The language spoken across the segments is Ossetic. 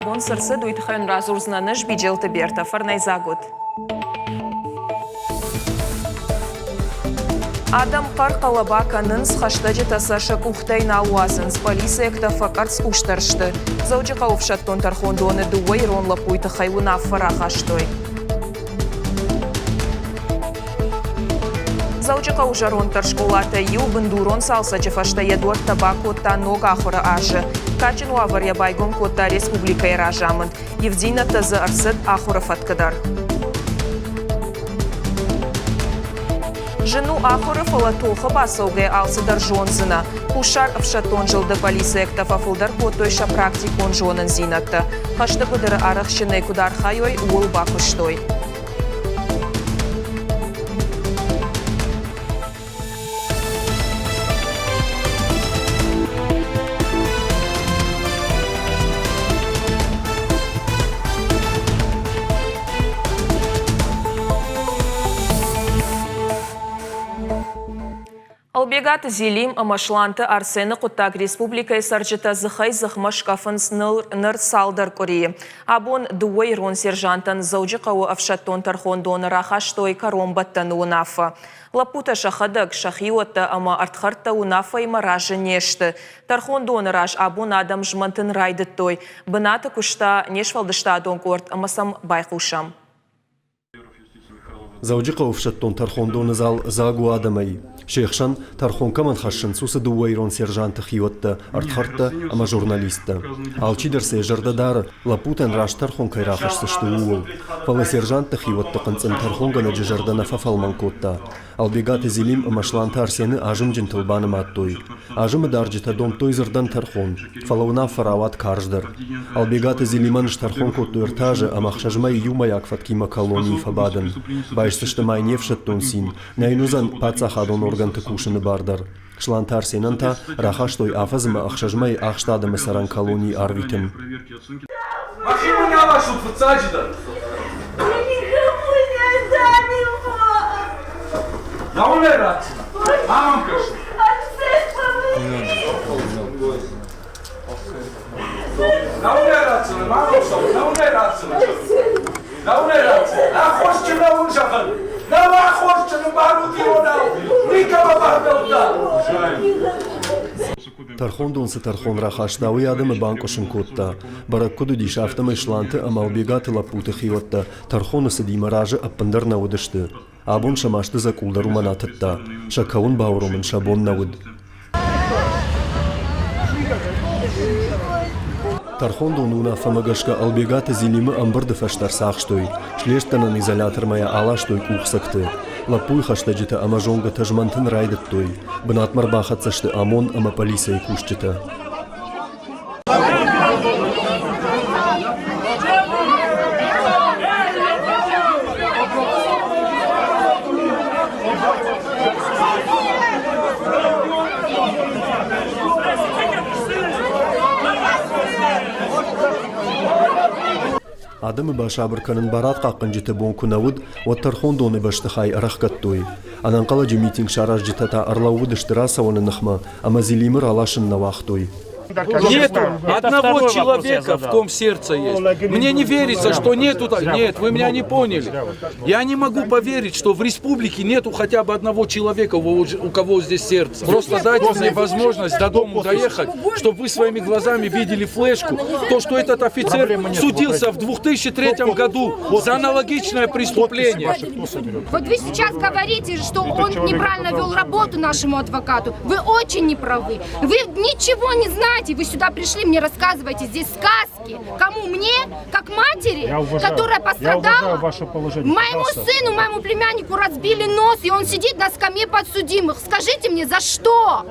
Бон цы рцыд, уый тыххӕй уын радзурдзынӕн ӕз, Биджелты Бертӕ. Фӕрнӕйдзаг уыд. Адӕм хъӕр-хъӕлӕба кӕнынц, хӕстӕджытӕ сӕ сӕ къухтӕй нал уадзынц, полицийӕгтӕ фӕкъӕрцхъусдӕр сты. Дзӕуджыхъӕуы ӕфсӕддон тӕрхондоны дыууӕ ирон лӕппуйы тыххӕй уынаффӕ рахастой. Дзӕуджыхъӕуы зӕронддӕр скъолатӕй иу бындурон цалцӕджы фӕстӕ йӕ дуӕрттӕ бакодта ног ахуыры азы. Кадджын уавӕр йӕ байгом кодта республикӕйы разамынд. Ивддзинӕдтӕ дзы ӕрцыд ахуыры фӕткы дӕр. Зын у ахуыры, фӕлӕ тохы бацӕугӕ алцыдӕр зондзынӕ. Хуссар ӕфсӕддон зылды полицейӕгтӕ фӕфылдӕр кодтой сӕ практикон зонындзинӕдтӕ. Хӕсты быдыры арӕхстджынӕй куыд архайой, ууыл бакуыстой. Ӕлбегаты Зелим ӕмӕ Сланты Арсены хъуыддаг республикӕйы цӕрджытӕ дзыхӕй-дзыхмӕ скъӕфынц ныр цалдӕр къуырийы. Абон дыууӕ ирон сержантӕн Дзӕуджыхъӕуы ӕфсӕддон тӕрхондоны рахастой кӕронбӕттӕны уынаффӕ. Лӕппутӕ сӕхӕдӕг, сӕхиуӕттӕ ӕмӕ ӕрдхӕрдтӕ уынаффӕимӕ разы не сты. Тӕрхондоны раз абон адӕм змӕнтын райдыдтой. Бынаты куыста не сфӕлдыстадон къорд ӕмӕ сӕм байхъусӕм. Дзӕуджыхъӕуы ӕфсӕддон тӕрхондоны зал дзаг у адӕмӕй. Се хсӕн, тӕрхон кӕмӕн хӕссынц, уыцы дыууӕ ирон сержанты хиуӕттӕ, ӕрдхӕрдтӕ ӕмӕ журналисттӕ. Алчидӕр сӕ йӕ зӕрдӕ дары, лӕппутӕн раст тӕрхон кӕй рахӕсдзысты, ууыл. Фӕлӕ сержантты хиуӕтты хъынцъым тӕрхонгӕнӕджы зӕрдӕ нӕ фӕфӕлмӕн кодта. Ӕлбегаты Зелим ӕмӕ Сланты Арсены азымджынтыл банымадтой. Азымы дарджытӕ домдтой дзырдӕн тӕрхон, фӕлӕ уынаффӕ рауад карздӕр. Ӕлбегаты Зелимӕн стӕрхон кодтой ӕртӕ азы ӕмӕ ӕхсӕз мӕйы иумӕйаг фӕткимӕ колонийы фӕбадын. Байсдзысты ма йын не фсӕддон цин, нӕ йын уыдзӕн паддзахадон оргӕнты кусыны бар дӕр. Сланты Арсенӕн та рахастой афӕдз ӕмӕ ӕхсӕз мӕйы ахст адӕмы цӕрӕн колонийы арвитын. Мӕхи мын аласут фыццаджыдӕр. Науынӕй ратдзынӕ. Ма мӕм кӕсут. Науынӕй ратдзынӕ, ма мӕм цӕут, науынӕй ратдзынӕ. Науынӕй ратдзынӕ. Аххосджын нӕ уын зӕгъын. Нӕу аххосджыны бар уыд иронау. Никӕмӕ бавнӕлдта. Тӕрхондон цы тӕрхон рахаста, уый адӕмы банкъуысын кодта. Бӕрӕг куыд уыдис, афтӕмӕй Сланты ӕмӕ Ӕлбегаты лӕппуты хиуӕттӕ тӕрхоны цыдимӕ разы ӕппындӕр нӕ уыдысты. Абон сӕ масты дзӕкъул дӕр уымӕн атыдта, сӕ кӕуын бауромын сӕ бон нӕ уыд. Тӕрхондоны уынаффӕмӕ гӕсгӕ Ӕлбегаты Зелимы ӕмбырды фӕстӕ ӕрцахстой, слестгӕнӕн изолятормӕ йӕ аластой къухцӕгты. Лӕппуйы хӕстӕджытӕ ӕмӕ зонгӕтӕ змӕнтын райдыдтой. Бынатмӕ ӕрбахӕццӕ сты ОМОН ӕмӕ полицӕйы кусджытӕ. Адӕмы басабыр кӕнын барадхъахъхъӕнджыты бон куы нӕ уыд, уӕд тӕрхондоны бӕстыхай ӕрӕхгӕдтой. Ӕнӕнхъӕлӕджы митинг саразджытӕ та ӕрлӕууыдысты рацӕуӕны ныхмӕ ӕмӕ Зелимы раласын нӕ уагътой. Нету одного человека, в ком сердце есть. Мне не верится, что нету... Нет, вы меня не поняли. Я не могу поверить, что в республике нету хотя бы одного человека, у кого здесь сердце. Просто дайте мне возможность до дому доехать, чтобы вы своими глазами видели флешку, то, что этот офицер судился в 2003 году за аналогичное преступление. Вот вы сейчас говорите, что он неправильно вел работу нашему адвокату. Вы очень неправы. Вы ничего не знаете. Вы сюда пришли, мне рассказываете здесь сказки. Кому? Мне, как матери, Я уважаю, которая я пострадала. уважаю ваше положение. Моему пожалуйста. сыну, моему племяннику разбили нос, и он сидит на скамье подсудимых. Скажите мне, за что?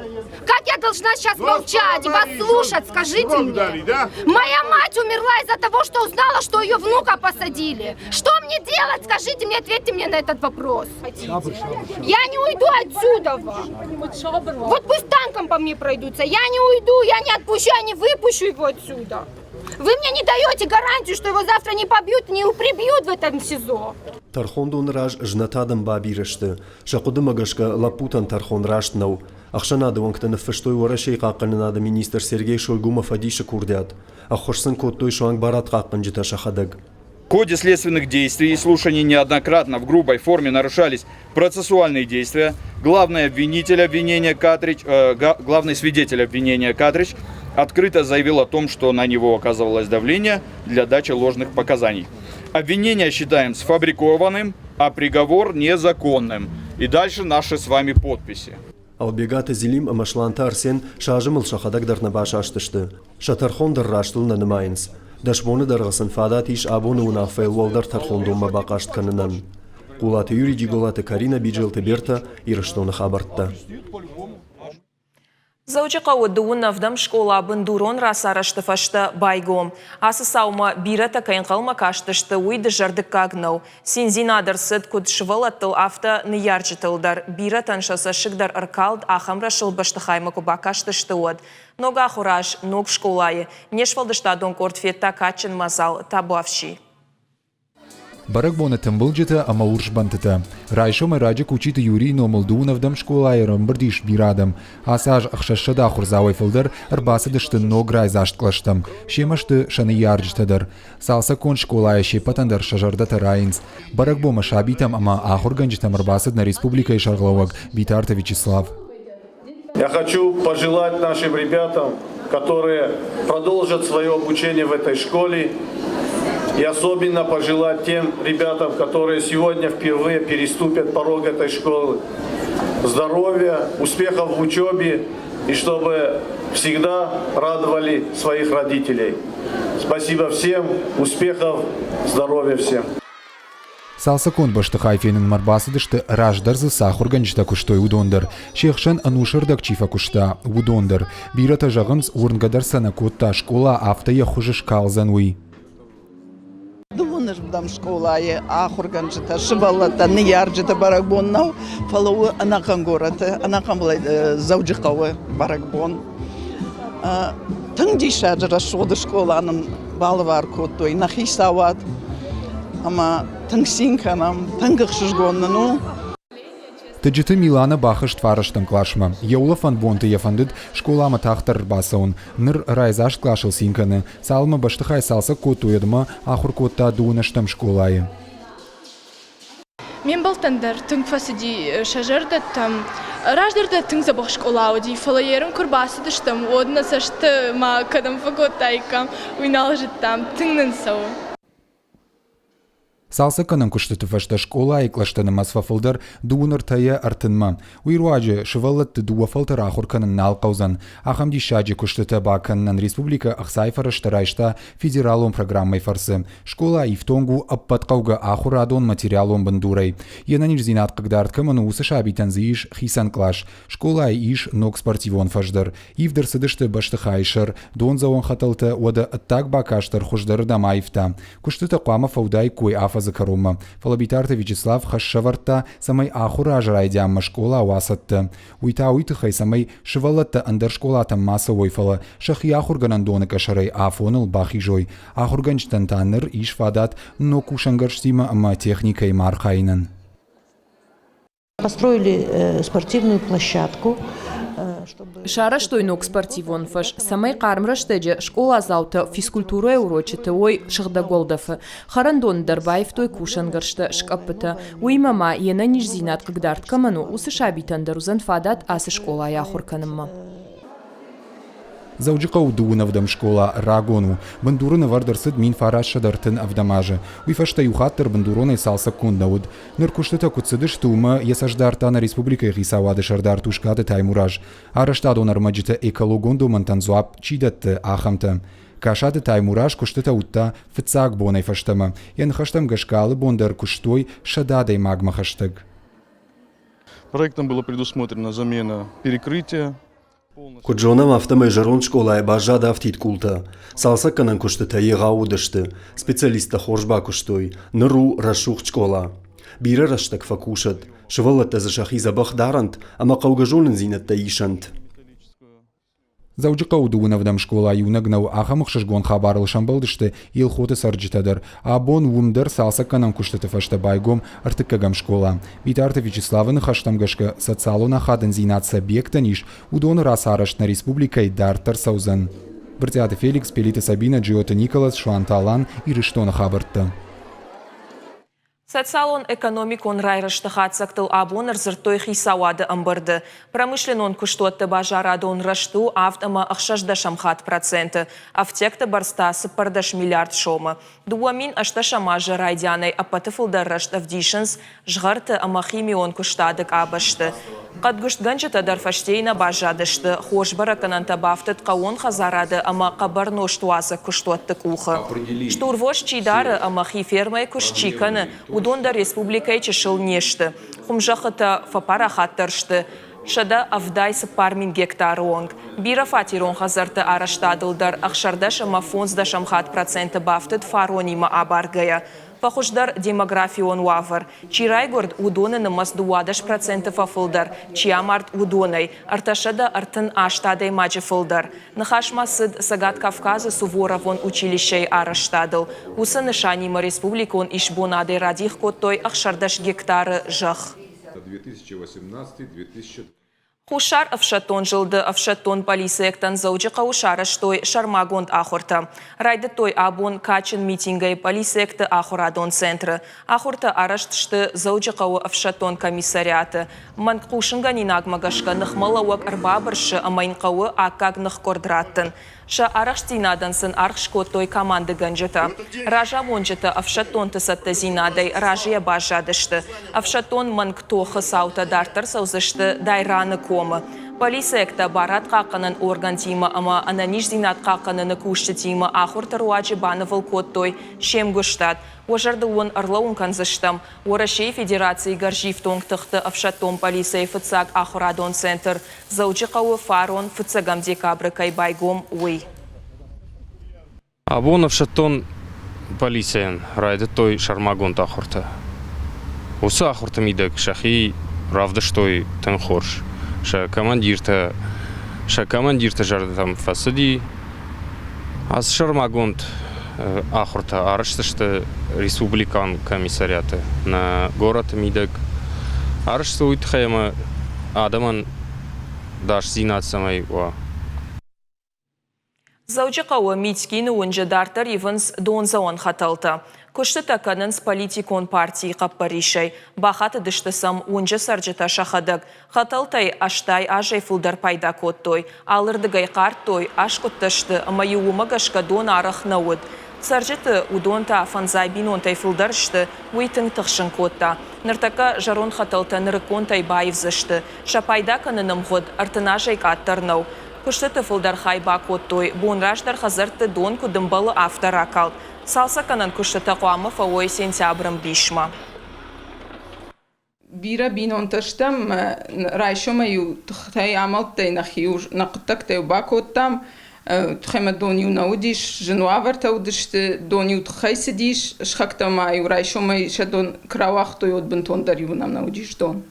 Как я должна сейчас молчать и вас слушать? Скажите мне. дали, да? Моя мать умерла из-за того, что узнала, что ее внука посадили. Что мне делать? Скажите мне, ответьте мне на этот вопрос. Я не уйду отсюда. Вот пусть танком по мне пройдутся. Я не уйду, я не отпущу, я не выпущу его отсюда. Вы мне не даете гарантию, что его завтра не побьют, не прибьют в этом СИЗО. Тӕрхондоны раз знӕт адӕм бабирӕ сты. Сӕ хъуыдымӕ гӕсгӕ лӕппутӕн тӕрхон раст нӕу. Ӕхсӕнады уӕнгтӕ ныффыстой Уӕрӕсейы хъахъхъӕнынады министр Сергей Шойгумӕ фӕдисы курдиат. Ӕххуыс сын кодтой суанг барадхъахъхъӕнджытӕ сӕхӕдӕг. В ходе следственных действий и слушаний неоднократно в грубой форме нарушались процессуальные действия. Главный обвинитель обвинения Катрич, главный свидетель обвинения Катрич открыто заявил о том, что на него оказывалось давление для дачи ложных показаний. Обвинение считаем сфабрикованным, а приговор незаконным. И дальше наши с вами подписи. Албегаты Зелим ӕмӕ Сланты Арсен сӕ азымыл сӕхӕдӕг дӕр нӕ басастысты. Сӕ тӕрхон дӕр растыл нӕ нымайынц. 10 боны дӕргъы сын фадат ис абоны уынаффӕйыл уӕлдӕр тӕрхондонмӕ бахъаст кӕнынӕн. Хъулаты Юрий, Джиголаты Карина, Биджелты Берта, Ирыстоны хабӕрттӕ. Дзӕуджыхъӕуы дыууын ӕвдӕм скъола бындурон рацарӕзты фӕстӕ байгом. Ацы цаумӕ бирӕтӕ кӕй ӕнхъӕлмӕ кастысты, уый дызӕрдыггаг нӕу. Циндзинад ӕрцыд куыд сывӕллӕттыл, афтӕ ныййарджытыл дӕр. Бирӕтӕн сӕ цӕссыг дӕр ӕркалд, ахӕм рӕсугъд бӕстыхаймӕ куы бакастысты, уӕд. Ног ахуыр аз ног скъолайы. Не сфӕлдыстадон къорд федта кадджын мадзал Табуафси. Бӕрӕгбоны тымбылджытӕ ӕмӕ урс бантытӕ. Райсомӕй раджы Кучиты Юрийы номыл дыууын ӕвдӕм скъолайы ӕрӕмбырд ис бирӕ адӕм. Ацы аз 600 ахуырдзауӕй фылдӕр ӕрбацыдысты ног райдзаст кълӕстӕм. Семӕ сты сӕ ныййарджытӕ дӕр. Цалцӕггонд скъолайы се ппӕтӕн дӕр сӕ зӕрдӕтӕ райынц. Бӕрӕгбонмӕ сабитӕм ӕмӕ ахуыргӕнджытӕм ӕрбацыд нӕ республикӕйы сӕргълӕууӕг Битарты Вячеслав. Я хочу пожелать нашим ребятам, которые продолжат свое обучение в этой школе, и особенно пожелать тем ребятам, которые сегодня впервые переступят порог этой школы, здоровья, успехов в учебе и чтобы всегда радовали своих родителей. Спасибо всем, успехов, здоровья всем. Цалцӕггонд бӕстыхай фенынмӕ ӕрбацыдысты, раздӕр дзы цы ахуыргӕнджытӕ куыстой, уыдон дӕр. Се хсӕн ӕнусырдӕг чи фӕкуыста, уыдон дӕр. Бирӕтӕ зӕгъынц, уырнгӕ дӕр сӕ нӕ кодта, скъола афтӕ йӕ хуызы скалдзӕн, уый. Дыууынырдӕм скъолайы ахуыргӕнджытӕ, сывӕллӕттӕ, ныййарджыты бӕрӕгбон нӕу, фӕлӕ у ӕнӕхъӕн горӕты, ӕнӕхъӕн Дзӕуджыхъӕуы бӕрӕгбон. Тынг диссаджы рӕсугъд скъола нын балӕвар кодтой нӕ хицауад ӕмӕ тынг цин кӕнӕм, тынг ӕхсызгон нын у. Тыджыты Милана бахызт фарӕстӕм къласмӕ. Йӕ улӕфӕн бонты йӕ фӕндыд скъоламӕ тагъддӕр ӕрбацӕуын. Ныр райдзаст къласыл цин кӕны. Цалынмӕ бӕстыхай цалцӕг кодтой, уӕдмӕ ахуыр кодта дыууын ӕстӕм скъолайы. Ме мбӕлттӕн дӕр тынг фӕцыди сӕ зӕрдӕтӕм. Раздӕр дӕр тынг дзӕбӕх скъола уыди, фӕлӕ ерын куы рбацыдыстӕм, уӕд нӕ цӕсты ма кӕдӕм фӕкодтаиккам, уый нал зыдтам. Тынг нын цӕуы. Цалцӕггӕнӕн куыстыты фӕстӕ скъолайы кълӕсты нымӕц фӕфылдӕр дыууын ӕртӕйӕ ӕртынмӕ. Уый руаджы сывӕллӕтты дыууӕ фӕлтӕр ахуыр кӕнын нал хъӕудзӕн. Ахӕм диссаджы куыстытӕ бакӕнынӕн республикӕ ӕхцайы фӕрӕзтӕ райста федералон программӕйы фӕрцы. Скъола ифтонг у ӕппӕт хъӕугӕ ахуырадон материалон бындурӕй. Йе нӕниздзинад хъыгдард кӕмӕн у, уыцы сабитӕн дзы ис хицӕн кълас. Скъолайы ис ног спортивон фӕз дӕр. Ивд ӕрцыдысты бӕстыхайы сӕр, дондзӕуӕн хӕтӕлтӕ, уӕдӕ ӕддаг бакаст дӕр хуыздӕрырдӕм аивта. Куыстытӕ хъуамӕ фӕудаиккой афӕдзы кӕронмӕ. Фӕлӕ Битарты Вячеслав хӕс сӕвӕрдта, цӕмӕй ахуыры азы райдианмӕ скъола уа цӕттӕ. Уый та уый тыххӕй, цӕмӕй сывӕллӕттӕ ӕндӕр скъолатӕм ма цӕуой, фӕлӕ сӕхи ахуыргӕнӕндоны къӕсӕрӕй афоныл бахизой. Ахуыргӕнджытӕн та ныр ис фадат ног кусӕнгӕрзтимӕ ӕмӕ техникӕимӕ архайынӕн. Построили спортивную площадку. Сарӕзтой ног спортивон фӕз, цӕмӕй хъарм рӕстӕджы скъоладзаутӕ физкультурӕйы урочыты уой сыгъдӕг уӕлдӕфы. Хӕрӕндоны дӕр баивтой кусӕнгӕрзтӕ, скъӕппытӕ. Уыимӕ ма йе нӕниздзинад хъыгдард кӕмӕн у, уыцы сабитӕн дӕр уыдзӕн фадат ацы скъолайы ахуыр кӕнынмӕ. Дзӕуджыхъӕуы дыууын ӕвдӕм скъола рагон у. Бындуры нывӕрд ӕрцыд 1937 азы. Уый фӕстӕ иу хатт дӕр бындуронӕй цалцӕггонд нӕ уыд. Ныр куыстытӕ куыд цыдысты, уымӕ йӕ цӕст дардта нӕ республикӕйы хицауады сӕрдар Тускъаты Таймураз. Арӕзтадон ӕрмӕджытӕ экологон домӕнтӕн дзуапп чи дӕтты, ахӕмтӕ. Касаты Таймураз куыстытӕ уыдта фыццаг бонӕй фӕстӕмӕ. Йӕ ныхӕстӕм гӕсгӕ алы бон дӕр куыстой 100 адӕймагмӕ хӕстӕг. Проектом было предусмотрена замена перекрытия. Куыд зонӕм, афтӕмӕй зӕронд скъолайы баззад афтид къултӕ. Цалцӕггӕнӕн куыстытӕ егъау уыдысты, специалисттӕ хорз бакуыстой, ныр у рӕсугъд скъола. Бирӕ рӕстӕг фӕкусӕд, сывӕллӕттӕ дзы сӕхи дзӕбӕх дарӕнт ӕмӕ хъӕугӕ зонындзинӕдтӕ исӕнт. Дзӕуджыхъӕуы дыууын ӕвдӕм скъола иунӕг нӕу, ахӕм ӕхсызгон хабарыл сӕмбӕлдысты Елхоты цӕрджытӕ дӕр. Абон уым дӕр цалцӕггӕнӕн куыстыты фӕстӕ байгом ӕртыккӕгӕм скъола. Битарты Вячеславы ныхӕстӕм гӕсгӕ, социалон ахадындзинад цы объекттӕн ис, уыдоны рацарӕзт нӕ республикӕйы дарддӕр цӕудзӕн. Брытъиаты Феликс, Пелиты Сабинӕ, Джиоты Николас, Суанты Алан, Ирыстоны хабӕрттӕ. Социалон-экономикон райрӕзты хатдзӕгтыл абон ӕрдзырдтой хицауады ӕмбырды. Промышленнон куыстуӕтты базарадон рӕзт у авд ӕмӕ ӕхсӕздӕсӕм хатт проценты, ӕфтиӕгты бӕрц та 14 миллиард сомы. 2018 азы райдианӕй ӕппӕты фылдӕр рӕзт ӕвдисынц згъӕрты ӕмӕ химион куыстады къабӕзты. Хъӕдгуыстгӕнджытӕ дӕр фӕстейы нӕ баззадысты, хорз бӕрӕггӕнӕнтӕ бафтыд хъӕууон хӕдзарады ӕмӕ хъӕбӕр нозтуадзӕг куыстуӕтты къухы. Стурвос чи дары ӕмӕ хи фермӕйы куыст чи кӕны, уыдон дӕр республикӕйы чысыл не сты. Хуымзӕххытӕ фӕпарахатдӕр сты 174 000 гектары онг. Бирӕфатерон хӕдзӕртты арӕзтадыл дӕр 16 ӕмӕ фондздӕсӕм хатт проценты бафтыд фаронимӕ абаргӕйӕ. Фӕхуыздӕр демографион уавӕр. Чи райгуырд, уыдоны нымӕц 12% фӕфылдӕр, чи амард, уыдонӕй, 338 адӕймаджы фылдӕр. Ныхас ма цыд Цӕгат Кавказы Суворовон училищӕйы арӕзтадыл. Уыцы нысанимӕ республикон исбонадӕй радих кодтой 16 гектары зӕхх. Хуссар ӕфсӕддон зылды ӕфсӕддон полицейӕгтӕн Дзӕуджыхъӕуы сарӕзтой сӕрмагонд ахуыртӕ. Райдыдтой абон кадджын митингӕй полицейӕгты ахуырадон центры. Ахуыртӕ арӕзт сты Дзӕуджыхъӕуы ӕфсӕддон комиссариаты. Мӕнг хъусынгӕнинагмӕ гӕсгӕ ныхмӕлӕууӕг ӕрбабырсы ӕмӕ йын хъӕуы аккаг ныхкъуырд раттын. Сӕ арӕхстдзинадӕн сын аргъ скодтой командыгӕнджытӕ. Разамонджытӕ ӕфсӕддонты цӕттӕдзинадӕй разыйӕ баззадысты. Ӕфсӕддон мӕнг тохы цаутӕ дарддӕр цӕудзысты Дайраны комы. Полицейӕгтӕ барадхъахъхъӕнӕн органтимӕ ӕмӕ ӕнӕниздзинад хъахъхъӕныны кусджытимӕ ахуырты руаджы банывыл кодтой се мгуыстад. Уӕ зӕрдыл уын ӕрлӕууын кӕндзыстӕм, Уӕрӕсейы Федерацийы гӕрзифтонг тыхты ӕфсӕддон полицӕйы фыццаг ахуырадон центр Дзӕуджыхъӕуы фарон фыццӕгӕм декабры кӕй байгом, уый. Абон ӕфсӕддон полицийӕн райдыдтой сӕрмагонд ахуыртӕ. Уыцы ахуырты мидӕг сӕхи равдыстой тынг хорз. Сӕ командиртӕ сӕ командирты зӕрдӕтӕм фӕцыди. Ацы сӕрмагонд ахуыртӕ арӕзт сты республикон комиссариаты нӕ горӕты мидӕг. Арӕзт уый тыххӕй ӕмӕ адӕмӕн дасдзинад цӕмӕй уа. Дзӕуджыхъӕуы Митькины уынджы дарддӕр ивынц дондзӕуӕн хӕтӕлтӕ. Куыстытӕ кӕнынц политикон партийы хъӕппӕрисӕй. Бахатыдысты сӕм уынджы цӕрджытӕ сӕхӕдӕг. Хӕтӕлтӕй 80 азӕй фылдӕр пайда кодтой, алырдыгӕй хъардтой, аскъуыдтӕ сты ӕмӕ-иу уымӕ гӕсгӕ дон арӕх нӕ уыд. Цӕрджыты, уыдон та фӕндзай бинонтӕй фылдӕр сты, уый тынг тыхсын кодта. Ныртӕккӕ зӕронд хӕтӕлтӕ нырыкконтӕй баивдзысты. Сӕ пайда кӕныны мгъуыд 30 азӕй къаддӕр нӕу. Куыстыты фылдӕр хай бакодтой, бон раздӕр хӕдзӕртты дон куыд ӕмбӕлы, афтӕ ракалд. Цалцӕггӕнӕн куыстытӕ хъуамӕ фӕуой сентябры мбисмӕ. Бирӕ бинонтӕ стӕм, райсомӕй-иу тыхтӕй амӕлттӕй нӕхи-иу нӕ хъуыддӕгтӕ-иу бакодтам. Тыхӕй мӕ дон-иу нӕ уыдис, зын уавӕртӕ уыдысты, дон-иу тыххӕй цыдис, сыхӕгтӕ ма-иу райсомӕй сӕ дон куы рауагътой, уӕд бынтондӕр-иу нӕм нӕ уыдис дон.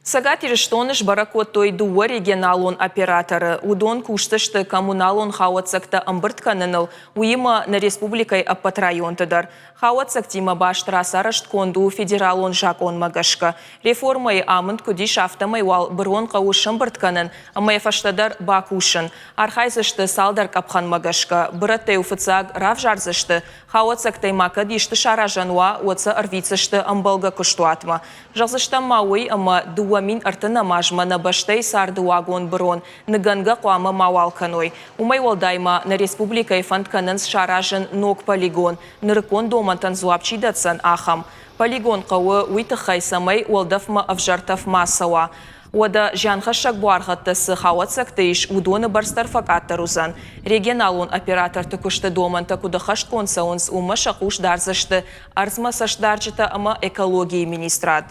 Цӕгат Ирыстоны сбӕрӕг кодтой дыууӕ регионалон операторы. Уыдон кусдзысты коммуналон хауӕццӕгтӕ ӕмбырд кӕныныл, уыимӕ нӕ республикӕйы ӕппӕт районты дӕр. Хауӕццӕгтимӕ баст рацарӕзт конд у федералон закъонмӕ гӕсгӕ. Реформӕйы амынд куыд ис, афтӕмӕй уал бырон хъӕуы сӕмбырд кӕнын ӕмӕ йӕ фӕстӕдӕр бакусын. Архайдзысты цалдӕр къӕпхӕнмӕ гӕсгӕ. Бырӕттӕ-иу фыццаг равзардзысты, хауӕццӕгтӕй ма кӕд исты саразӕн уа, уӕд сӕ ӕрвитдзысты ӕмбӕлгӕ куыстуатмӕ. Зӕгъдзыстӕм ма уый, ӕмӕ 2030 азмӕ нӕ бӕстӕйы цардыуагон бырон ныгӕнгӕ хъуамӕ мауал кӕной. Уымӕй уӕлдай ма нӕ республикӕйы фӕнд кӕнынц саразын ног полигон, нырыккон домӕнтӕн дзуапп чи дӕтдзӕн, ахӕм. Полигон хъӕуы уый тыххӕй, цӕмӕй уӕлдӕфмӕ ӕвзӕр тӕф ма цӕуа. Уӕдӕ зианхӕссӕг буаргъӕдтӕ цы хауӕццӕгты ис, уыдоны бӕрц дӕр фӕкъаддӕр уыдзӕн. Регионалон операторты куысты домӕнтӕ куыд ӕххӕстгонд цӕуынц, уымӕ сӕ хъус дардзысты ӕрдзмӕ цӕстдарджытӕ ӕмӕ экологийы министрад.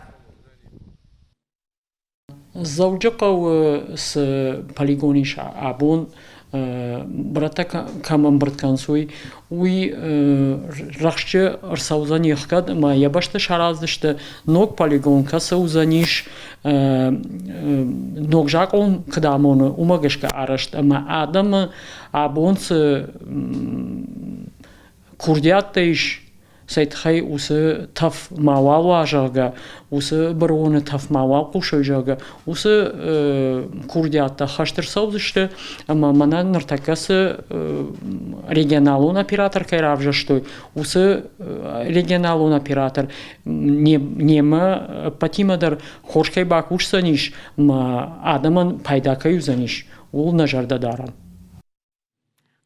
Дзӕуджыхъӕуы цы полигон ис абон. Бырӕттӕ кӕм ӕмбырд кӕнынц, уый, уый рӕхджы ӕрцӕудзӕн ӕхгӕд ӕмӕ йӕ бӕсты сараздзысты ног полигон, кӕцы уыдзӕнис ног закъон куыд амоны, уымӕ гӕсгӕ арӕзт ӕмӕ адӕмы абон цы курдиаттӕ ис, цӕй тыххӕй уыцы тӕф мауал уа, зӕгъгӕ, уыцы быроны тӕф мауал хъусой, зӕгъгӕ, уыцы курдиаттӕ хӕст ӕрцӕудзысты ӕмӕ мӕнӕ ныртӕккӕ цы регионалон оператор кӕй равзӕрстой, уыцы регионалон оператор немӕ ӕппӕтимӕ дӕр хорз кӕй бакусдзӕнис ӕмӕ адӕмӕн пайда кӕй уыдзӕнис, ууыл нӕ зӕрдӕ дарӕм.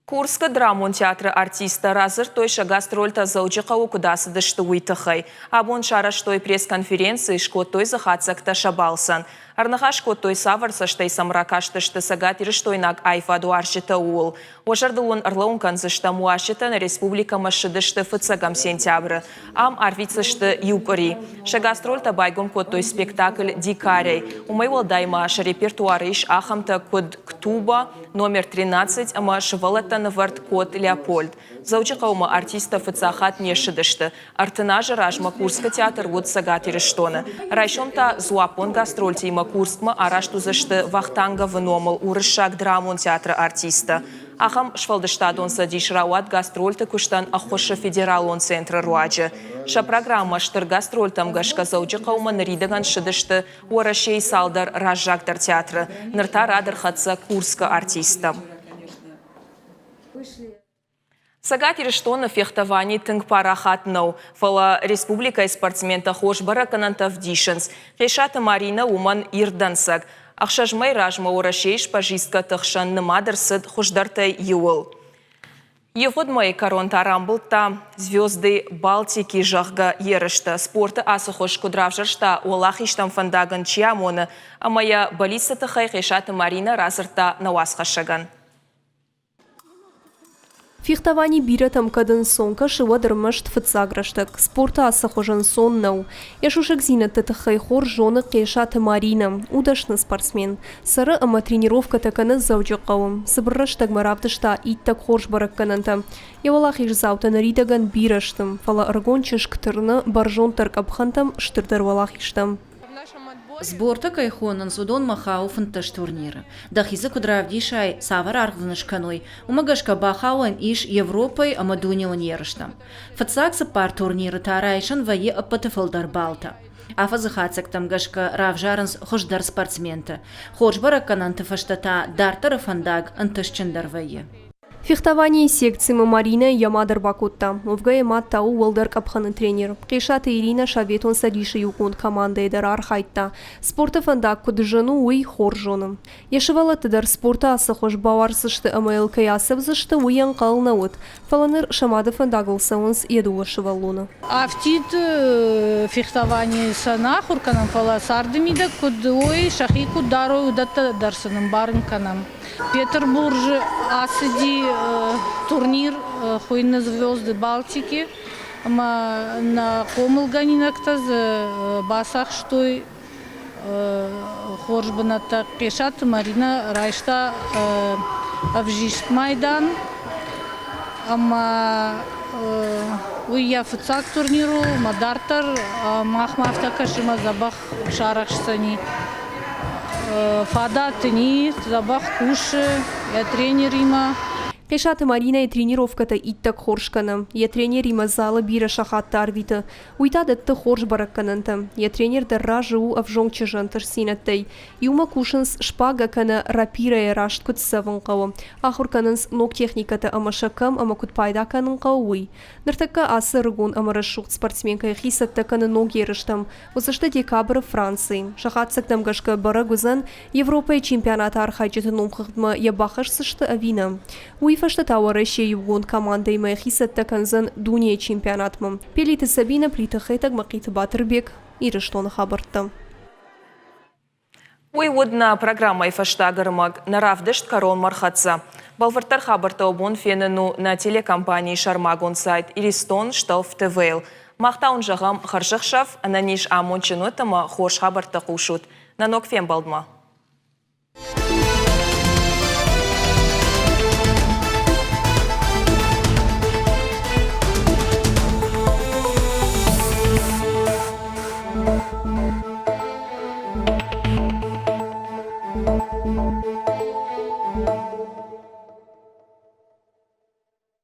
Курскы драмон театры артисттӕ радзырдтой сӕ гастрольтӕ Дзӕуджыхъӕуы куыд ацыдысты, уый тыххӕй. Абон сарӕзтой пресс-конференци, скодтой дзы хатдзӕгтӕ сӕ балцӕн. Ӕрныхас кодтой, цавӕр цӕстӕй сӕм ракастысты цӕгатирыстойнаг аивадуарзджытӕ, ууыл. Уӕ зӕрдыл уын ӕрлӕууын кӕндзыстӕм, уазджытӕ нӕ республикӕмӕ ссыдысты фыццӕгӕм сентябры. Ам арвитдзысты иу къуыри. Сӕ гастрольтӕ байгом кодтой спектакль «Дикарь-ӕй». Уымӕй уӕлдай ма сӕ репертуары ис ахӕмтӕ, куыд «Ктуба», номер 13 ӕмӕ сывӕллӕттӕн ӕвӕрд Кот Леопольд. Дзӕуджыхъӕумӕ артисттӕ фыццаг хатт не ссыдысты. 30 азы размӕ Курскы театр уыд Цӕгат Ирыстоны. Райсом та дзуаппон гастрольтимӕ Курскмӕ араст уыдзысты Вахтанговы номыл уырыссаг драмон театры артисттӕ. Ахӕм сфӕлдыстадон цӕдис рауад гастрольты куыстӕн ӕххуысы федералон центры руаджы. Сӕ программӕ стыр гастрольтӕм гӕсгӕ Дзӕуджыхъӕумӕ ныридӕгӕн ссыдысты Уӕрӕсейы цалдӕр раззагдӕр театры, ныр та рад ӕрхӕццӕ Курскы артисттӕм. Цӕгат Ирыстоны фехтовани тынг парахат нӕу, фӕлӕ республикӕйы спортсментӕ хорз бӕрӕггӕнӕнтӕ ӕвдисынц. Хъесаты Маринӕ уымӕн ирд дӕнцӕг. Ӕхсӕз мӕйы размӕ Уӕрӕсейы шпажисткӕты хсӕн нымад ӕрцыд хуыздӕртӕй иуыл. Ивгъуыд мӕйы кӕрон та рамбылдта «Звезды Балтики», зӕгъгӕ, ерыстӕ. Спорты ацы хуыз куыд равзӕрста, уӕлахизтӕм фӕндаг ын чи амоны, ӕмӕ йӕ бӕллицты тыххӕй Хъесаты Маринӕ радзырдта нӕ уацхӕссӕгӕн. Фехтовани бирӕтӕм кӕд ӕнцон кӕсы, уӕд ӕрмӕст фыццаг рӕстӕг. Спорты ацы хуыз ӕнцон нӕу. Йӕ сусӕгдзинӕдты тыххӕй хорз зоны Хъесаты Маринӕ, у дӕсны спортсмен. Цӕры ӕмӕ тренировкӕтӕ кӕны Дзӕуджыхъӕуы. Цыбыр рӕстӕгмӕ равдыста иттӕг хорз бӕрӕггӕнӕнтӕ. Йӕ уӕлахиздзаутӕ ныридӕгӕн бирӕ сты, фӕлӕ ӕрыгон чызг тырны бӕрзонддӕр къӕпхӕнтӕм, стырдӕр уӕлахизтӕм. Сбортӕ кӕй хонынц, уыдонмӕ хауы 15 турниры. Дӕхи дзы куыд равдисай, цавӕр аргъ дын скӕной, уымӕ гӕсгӕ бахауӕн ис Европӕйы ӕмӕ дунеон ерыстӕм. Фыццаг цыппар турниры та райсӕн вӕййы ӕппӕты фылдӕр баллтӕ. Афӕдзы хатдзӕгтӕм гӕсгӕ равзарынц хуыздӕр спортсменты. Хорз бӕрӕггӕнӕнты фӕстӕ та дарддӕры фӕндаг ӕнтыстджындӕр вӕййы. Фехтованийы секцимӕ Маринӕ йӕ мад ӕрбакодта. Уӕвгӕ йӕ мад та у уӕлдӕр къӕпхӕны тренер. Хъесаты Иринӕ Советон Цӕдисы иугонд командӕйы дӕр архайдта. Спорты фӕндаг куыд зын у, уый хорз зоны. Йӕ сывӕллӕтты дӕр спорты ацы хуыз бауарздзысты ӕмӕ йыл кӕй ацӕудзысты, уый ӕнхъӕл нӕ уыд. Фӕлӕ ныр сӕ мады фӕндагыл цӕуынц йӕ дыууӕ сывӕллоны. Афтид фехтованийы сӕ нӕ ахуыр кӕнӕм, фӕлӕ царды мидӕг куыд уой, сӕхи куыд дарой, уыдӕттӕ дӕр сын ӕмбарын кӕнӕм. Петербурджы ацыди турнир хуыйны «Звезды Балтики» ӕмӕ нӕ хъомылгӕнинӕгтӕ дзы бацахстой хорз бынӕттӕ. Хъесаты Маринӕ райста ӕвзист майдан ӕмӕ уый йӕ фыццаг турнир у ӕмӕ дарддӕр махмӕ афтӕ кӕсы ӕмӕ дзӕбӕх сарӕхсдзӕни. Фадат ын и, дзӕбӕх кусы йӕ тренеримӕ. Хъесаты Маринӕйы тренировкӕтӕ иттӕг хорз кӕны. Йӕ тренеримӕ залы бирӕ сахаттӕ арвиты. Уый та дӕтты хорз бӕрӕггӕнӕнтӕ. Йӕ тренер дӕр разы у ӕвзонг чызджы ӕнтыстдзинӕдтӕй. Иумӕ кусынц шпагӕ кӕнӕ рапирӕйӕ раст куыд цӕвын хъӕуы. Ахуыр кӕнынц ног техникӕтӕ ӕмӕ сӕ кӕм ӕмӕ куыд пайда кӕнын хъӕуы, уый. Ныртӕккӕ ацы ӕрыгон ӕмӕ рӕсугъд спортсменкӕ йӕхи цӕттӕ кӕны ног ерыстӕм. Уыдзысты декабры Францийы. Сӕ хатдзӕгтӕм гӕсгӕ бӕрӕг уыдзӕн, Европӕйы чемпионаты архайджыты номхыгъдмӕ йӕ бахӕсдзысты ӕви нӕ. Уый фӕстӕ та Уӕрӕсейы иугонд командӕимӕ йӕхи цӕттӕ кӕндзӕн дунейы чемпионатмӕ. Пелиты Сабинӕ, Плиты Хетӕг, Мӕхъиты Батырбег, Ирыстоны хабӕрттӕ. Уый уыд нӕ программӕйы фӕстаг ӕрмӕг. Нӕ равдыст кӕронмӕ рхӕццӕ. Бӕлвырддӕр хабӕрттӕ уӕ бон фенын у нӕ телекомпанийы сӕрмагонд сайт Иристон Штелф ТВ-йыл. Мах та уын зӕгъӕм хӕрзӕхсӕв, ӕнӕниз амондджын ут ӕмӕ хорз хабӕрттӕ хъусут. Нӕ ног фембӕлдмӕ!